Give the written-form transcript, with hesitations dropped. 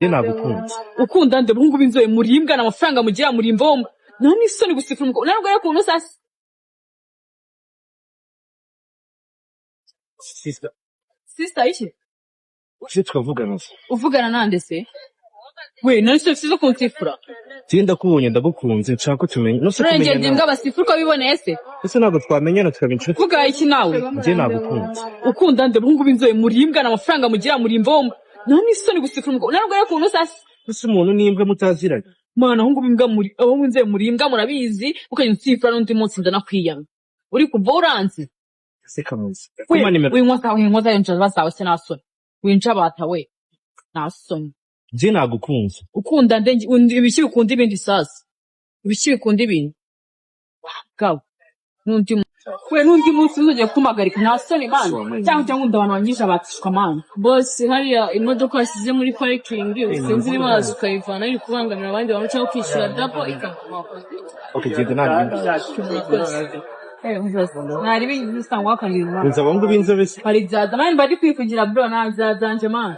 Njye nagukunze. Ukunda nde? Abahungu b'inzobe murimbwa, amafaranga mugira murimba. Nta n'isoni gusifura umukobwa ntabwo ari ukuntu sasa. Sister. Sister iki? Ese tukavugana se? Uvugana nande se we? None se ufite zo kunsifura? Njye ndakubonye, ndagukunze, nshaka ko tumenya no se Urengera kumenyana. imbwa basifura uko biboneye se? Ese ntabwo twamenyana tukaba inshuti? Vuga iki nawe? Njye nagukunze. Ukunda nde? Abahungu b'inzobe murimbwa, amafaranga mugira murimba. Nta n'isoni gusifura umukobwa ntabwo ari ukuntu sasa. Ese umuntu n'imbwa mutaziranye? Mana, ahungu b'imbwa muri, abahungu b'inzobe murimbwa, murabizi. Ukajya unsifura n'undi munsi ndanakwiyama, uri kuva uranzi. Ese kamuzi We kuma nimero. Winkoza, winkoza iyo njaba zawe se, nta soni winjabata we, nta soni. Njye nagukunze. Ukunda nde? Ibiki bikunda ibindi sasa? Ibiki bikunda ibindi wabwawe? N'undi we, n'undi munsi uzongera kumpagarika, nta soni mana, cyangwa nkunda abantu banyisha batishwa mana. Boss, hariya imodoka wasize muri parikingi, sinzi niba waza ukayivana, iri kubangamira abandi bantu, cyangwa ukishyura double ikagumaho. Okay, genda, nta bindi. Ntari bizi usanga wakangira umwana. Nzi abahungu b'inzobe se? Hari ibya man bari kwivugira bro, nta bya danger man.